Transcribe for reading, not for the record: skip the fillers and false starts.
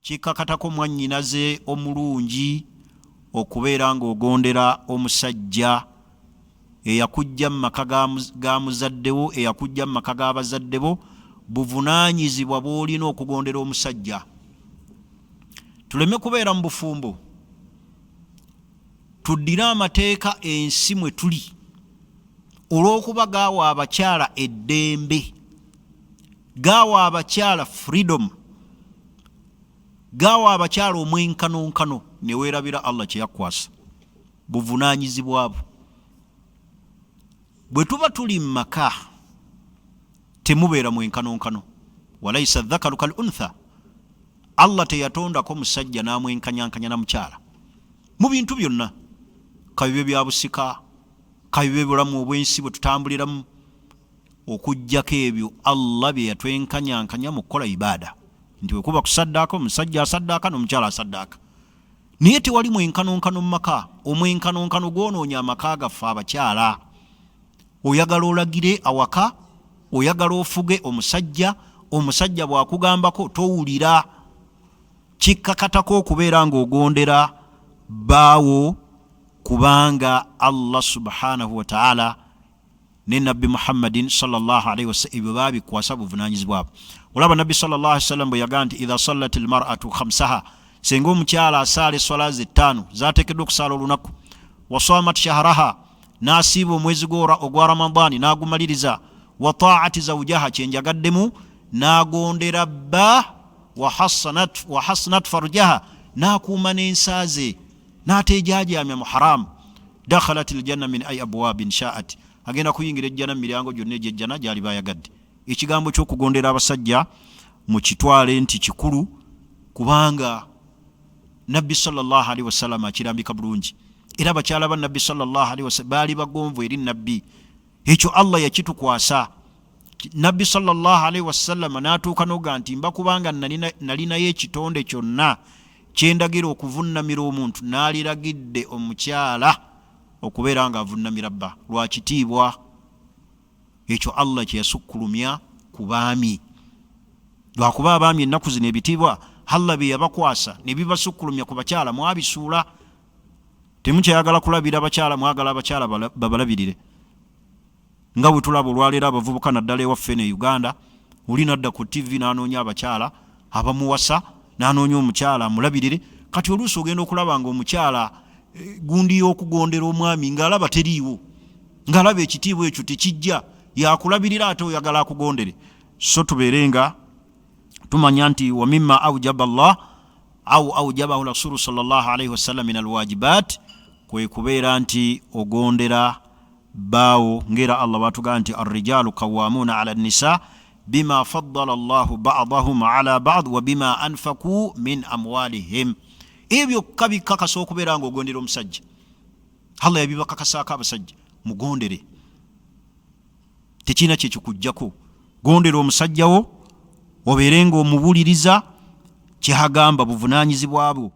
Kikakatako mwannyinaze omulungi okubeera ng'ogondera omusajja eyakujja mu maka ga muzadde wo, eyakujja mu maka g'abazadde bo. Buvunaanyizibwa bw'olina okugondera omusajja. Tuleme kubeera mu bufumbo tuddire amateeka ensi mwe tuli, olw'okuba gaawa abakyala eddembe, gaawa abakyala freedom, gaawa abakyala omwenkanonkano, ne weerabira Allah kye yakkwasa. Buvunaanyizibwa bwo. Bwe tuba tuli mu maka temubeera mwenkanonkano. Walaisa dhakaru kal untha, Allah teyatondako musajja n'amwenkanyankanya na mukyala mu bintu byonna, kabibe bya busika, kabibe bulamu obw'ensi bwe tutambuliramu, okuggyako ebyo Allah bye yatwenkanyankanya mu kukola ibaada, nti bwe kuba kusaddaaka omusajja asaddaaka n'omukyala asaddaaka. Naye tewali mwenkanonkano mu maka. Omwenkanonkano gwonoonya amaka gaffe abakyala. Oyagala olagire awaka, oyagala ofuge omusajja, omusajja bw'akugambako towulira. Kikkakatako okubeera ng'ogondera bbaawo, kubanga Allah subhanahu wataala ne Nabbi Muhammadin sallallahu alaihi wasallam ebyo baabikwasa buvunaanyizibwa bwo. Olaba Nabbi sallallahu alaihi wasallam bwe yagaa nti idha sallat almar'atu khamsaha, senga omukyala asaala esswala ze ttaano z'ateekeddwa okusaala olunaku, wasamat shahraha, n'asiiba omwezi gwe ogwa Ramadaani n'agumaliriza, wa taati zawjaha, kyenjagaddemu n'agondera bba, wa hasanat farjaha, n'akuuma n'ensa ze n'ateejaajaamya mu haramu, dakhalat ljanna min ai abwabin shaat, agenda kuyingira ejjana mu miryango gyonna egy'ejjana gy'aliba ayagadde. Ekigambo ky'okugondera abasajja mukitwale nti kikulu, kubanga Nabbi sallallahu alaihi wasallam akirambika bulungi. Era abakyala ba Nabbi sallallahu alaihi wasallam baali bagonvu eri Nabbi. Ekyo Allah yakitukwasa. Nabbi sallallahu alaihi wasallam n'atuuka n'oga nti mba kubanga nalinayo ekitonde kyonna kyendagira okuvunnamira omuntu, n'aliragidde omukyala okubeera nga avunnamira bba lwa kitiibwa ekyo Allah kye yasukkulumya ku baami. Lwakuba abaami ennaku zino ebitiibwa Allah bye yabakwasa ne bibasukkulumya ku bakyala mwabisuula. Temukyayagala kulabira bakyala, mwagala abakyala babalabirire. Nga bwe tulaba olwaleero abavubuka naddala ewaffe eno e Uganda, oli nadda ku TV n'anoonya abakyala abamuwasa, n'anoonya omukyala amulabirire. Kati oluusi ogenda okulaba nga omukyala gundi y'okugondera omwami ng'alaba teriiwo, ng'alaba ekitiibwa ekyo tekijja, yakulabirira ate oyagala akugondere. So tubeere nga tumanya nti wa mimma aujaba Allah au aujabahu rasulu sallallahu alaihi wasallam min alwajibat, kwe kubeera nti ogondera bbaawo, ng'era Allah bw'atugamba nti arrijalu qawwamuna ala nisa bima faddala Allahu ba'dahum ala ba'd wa bima anfaku min amwalihim. Ebyo byokka bikakasa okubeera ng'ogondera omusajja. Allah yabibakakasaako abasajja, mugondere, tekirina kyekikujjako. Gondera omusajja wo, obeere ng'omuwuliriza kyagamba, buvunaanyizibwa bwo.